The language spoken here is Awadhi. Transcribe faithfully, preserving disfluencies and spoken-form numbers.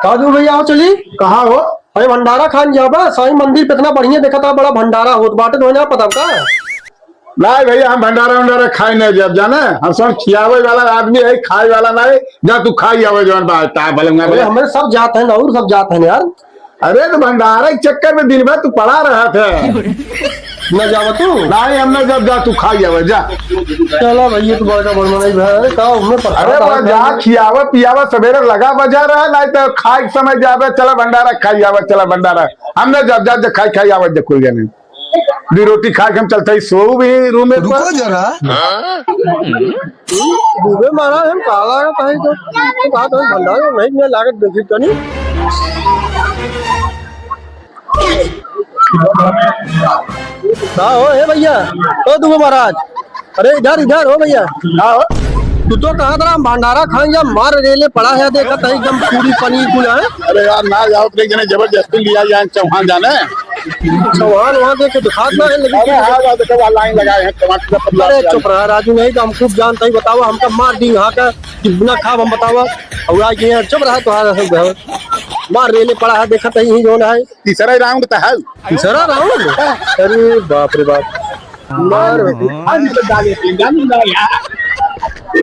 का दू भैया, आओ चली। कहाँ हो? अरे भंडारा खान जाबा, साईं मंदिर पे इतना बढ़िया देखा था, बड़ा भंडारा होत बाटे, तो ना पता का? नहीं भैया, हम भंडारा वंडारा खाए नहीं जाब, जाने? हम सब खियावे वाला आदमी है, खाए वाला नहीं। जा तू खाई आवे जवन बात है, भले अरे हमें सब जात है ना, और सब जात है यार। अरे तो भंडारा के चक्कर में दिन भर तू पड़ा रहत है। न जावा तू? नहीं, हम ना जाब, जा तू खाई आवे, जा। चला भैया, तू बड़का बड़ मनई भाई, अरे का उनमें प्रसाद अरे बा, आता जा है। खियावा पियावा, सवेरे लगा बजा रहा, नहीं तो खाए के समय जाबे, चला भंडारा खाई आवे, चला भंडारा। हम ना जाब, जा, जा खाई खाई आवे, जा कुल जने। दो रोटी खा के हम चलते ही सो भी रूम में रुको पर। जरा। डूबे मारा है, का लागत है तो? तो बात है, भंडारा नहीं, मैं लागत देखी तनी। का हो, हे भैया, ओ दुबे महाराज, अरे इधर, इधर हो भैया। का हो? तू तो कहत रहा, हम भंडारा खाएंगे, मार रेले पड़ा है, देखत है एकदम पूरी पनीर कुल है। अरे यार, ना जाओ, तो एक जने जबरदस्ती लिया जाए, चौहान जाने। चौहान वहाँ देख के दिखात ना है, लेकिन अरे हाँ, यार, देखो, वहाँ लाइन लगाए हैं, टमाटर का पतला अरे प्याज। चुप रहा राजू, नहीं तो हम खूब जानता ही, बतावा, हमका मार दी यहाँ का, कि बिना खाब हम बतावा, और आज ये चुप रहा, तो मार रेले पड़ा है, देखत है यही जोन है। तीसरा राउंड तो है। तीसरा राउंड? अरे बाप रे बाप। मार। आज तो डाले थे, जान लो यार।